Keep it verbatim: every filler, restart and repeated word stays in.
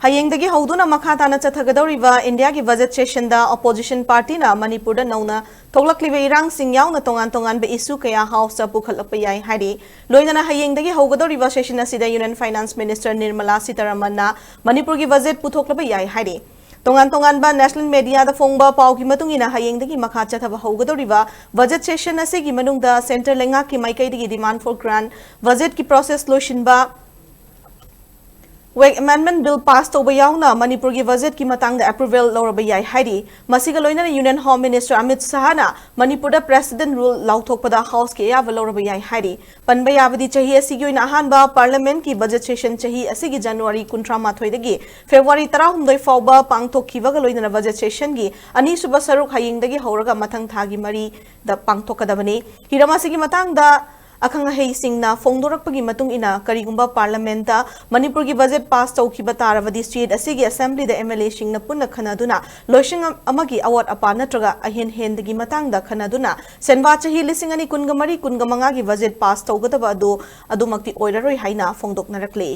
ꯍꯌꯦꯡꯗꯒꯤ ꯍꯧꯗꯨꯅ ꯃꯈꯥ ꯇꯥꯅ ꯆꯠꯊꯒꯗꯧꯔꯤꯕ ꯏꯟꯗꯤꯌꯥꯒꯤ ꯕꯖꯦꯠ ꯁꯦꯁꯟꯗ ꯑꯣꯄꯣꯖꯤꯁꯟ ꯄꯥꯔꯇꯤꯅ ꯃꯅꯤꯄꯨꯔꯗ ꯅꯧꯅ ꯊꯣꯛꯂꯛꯂꯤꯕ ꯏꯔꯥꯡꯁꯤꯡ ꯌꯥꯎꯅ ꯇꯣꯉꯥꯟ ꯇꯣꯉꯥꯟꯕ ꯏꯁꯨ ꯀꯌꯥ ꯍꯥꯎꯁꯇ ꯄꯨꯈꯠꯂꯛꯄ ꯌꯥꯏ ꯍꯥꯏꯔꯤ꯫ ꯂꯣꯏꯅꯅ ꯍꯌꯦꯡꯗꯒꯤ ꯍꯧꯒꯗꯧꯔꯤꯕ ꯁꯦꯁꯟ ꯑꯁꯤꯗ ꯌꯨꯅꯤꯌꯟ ꯐꯥꯏꯅꯥꯟꯁ ꯃꯤꯅꯤꯁꯇꯔ ꯅꯤꯔꯃꯂꯥ ꯁꯤꯇꯥꯔꯥꯃꯟꯅ ꯃꯅꯤꯄꯨꯔꯒꯤ ꯕꯖꯦꯠ ꯄꯨꯊꯣꯛꯂꯕ ꯌꯥꯏ ꯍꯥꯏꯔꯤ꯫ ꯇꯣꯉꯥꯟ ꯇꯣꯉꯥꯟꯕ ꯅꯦꯁꯅꯦꯜ ꯃꯦꯗꯤꯌꯥꯗ ꯐꯣꯡꯕ ꯄꯥꯎꯒꯤ ꯃꯇꯨꯡ ꯏꯟꯅ ꯍꯌꯦꯡꯗꯒꯤ ꯃꯈꯥ ꯆꯠꯊꯕ ꯍꯧꯒꯗꯧꯔꯤꯕ ꯕꯖꯦꯠ ꯁꯦꯁꯟ ꯑꯁꯤꯒꯤ ꯃꯅꯨꯡꯗ ꯁꯦꯟꯇꯔ ꯂꯩꯉꯥꯛꯀꯤ ꯃꯥꯏꯀꯩꯗꯒꯤ ꯗꯤꯃꯥꯟ ꯐꯣꯔ ꯒ꯭ꯔꯥꯟ, ꯕꯖꯦꯠꯀꯤ ꯄ꯭ꯔꯣꯁꯦꯁ ꯂꯣꯏꯁꯤꯟꯕ, ꯋꯦꯛ ꯑꯦꯃꯦꯟꯗꯃꯦꯟꯠ ꯕꯤꯜ ꯄꯥꯁ ꯇꯧꯕ ꯌꯥꯎꯅ ꯃꯅꯤꯄꯨꯔꯒꯤ ꯕꯖꯦꯠꯀꯤ ꯃꯇꯥꯡꯗ ꯑꯦꯄ꯭ꯔꯨꯚꯦꯜ ꯂꯧꯔꯕ ꯌꯥꯏ ꯍꯥꯏꯔꯤ꯫ ꯃꯁꯤꯒ ꯂꯣꯏꯅꯅ ꯌꯨꯅꯤꯌꯟ ꯍꯣꯝ ꯃꯤꯅꯤꯁꯇꯔ ꯑꯃꯤꯠ ꯁꯍꯥꯅ ꯃꯅꯤꯄꯨꯔꯗ ꯄ꯭ꯔꯦꯁꯤꯗꯦꯟꯠ ꯔꯨꯜ ꯂꯥꯎꯊꯣꯛꯄꯗ ꯍꯥꯎꯁꯀꯤ ꯑꯌꯥꯕ ꯂꯧꯔꯕ ꯌꯥꯏ ꯍꯥꯏꯔꯤ꯫ ꯄꯟꯕ ꯌꯥꯕꯗꯤ ꯆꯍꯤ ꯑꯁꯤꯒꯤ ꯑꯣꯏꯅ ꯑꯍꯥꯟꯕ ꯄꯥꯔꯂꯤꯌꯥꯃꯦꯟꯠꯀꯤ ꯕꯖꯦꯠ ꯁꯦꯁꯟ ꯆꯍꯤ ꯑꯁꯤꯒꯤ ꯖꯅꯋꯥꯔꯤ ꯀꯨꯟꯊ꯭ꯔꯥ ꯃꯥꯊꯣꯏꯗꯒꯤ ꯐꯦꯕ꯭ꯔꯨꯋꯥꯔꯤ ꯇꯔꯥꯍꯨꯝꯗꯣꯏ ꯐꯥꯎꯕ ꯄꯥꯡꯊꯣꯛꯈꯤꯕꯒ ꯂꯣꯏꯅꯅ ꯕꯖꯦꯠ ꯁꯦꯁꯟꯒꯤ ꯑꯅꯤꯁꯨꯕ ꯁꯔꯨꯛ ꯍꯌꯦꯡꯗꯒꯤ ꯍꯧꯔꯒ ꯃꯊꯪ ꯊꯥꯒꯤ ꯃꯔꯤꯗ ꯄꯥꯡꯊꯣꯛꯀꯗꯕꯅꯤ꯫ ꯍꯤꯔꯝ ꯑꯁꯤꯒꯤ ꯃꯇꯥꯡꯗ ꯑꯈꯪ ꯑꯍꯩꯁꯤꯡꯅ ꯐꯣꯡꯗꯣꯔꯛꯄꯒꯤ ꯃꯇꯨꯡ ꯏꯟꯅ, ꯀꯔꯤꯒꯨꯝꯕ ꯄꯥꯔꯂꯤꯌꯥꯃꯦꯟꯠꯇ ꯃꯅꯤꯄꯨꯔꯒꯤ ꯕꯖꯦꯠ ꯄꯥꯁ ꯇꯧꯈꯤꯕ ꯇꯥꯔꯕꯗꯤ, ꯁ꯭ꯇꯦꯠ ꯑꯁꯤꯒꯤ ꯑꯦꯁꯦꯝꯕ꯭ꯂꯤꯗ ꯑꯦꯝ ꯑꯦꯜ ꯑꯦꯁꯤꯡꯅ ꯄꯨꯟꯅ ꯈꯟꯅꯗꯨꯅ ꯂꯣꯏꯁꯪ ꯑꯃꯒꯤ ꯑꯋꯥꯠ ꯑꯄꯥ ꯅꯠꯇ꯭ꯔꯒ ꯑꯍꯦꯟ ꯍꯦꯟꯗꯒꯤ ꯃꯇꯥꯡꯗ ꯈꯟꯅꯗꯨꯅ ꯁꯦꯟꯕꯥ ꯆꯍꯤ ꯂꯤꯁꯤꯡ ꯑꯅꯤ ꯀꯨꯟꯒ ꯃꯔꯤ ꯀꯨꯟꯒ ꯃꯉꯥꯒꯤ ꯕꯖꯦꯠ ꯄꯥꯁ ꯇꯧꯒꯗꯕ ꯑꯗꯨ ꯑꯗꯨꯃꯛꯇꯤ ꯑꯣꯏꯔꯔꯣꯏ ꯍꯥꯏꯅ ꯐꯣꯡꯗꯣꯛꯅꯔꯛꯂꯤ꯫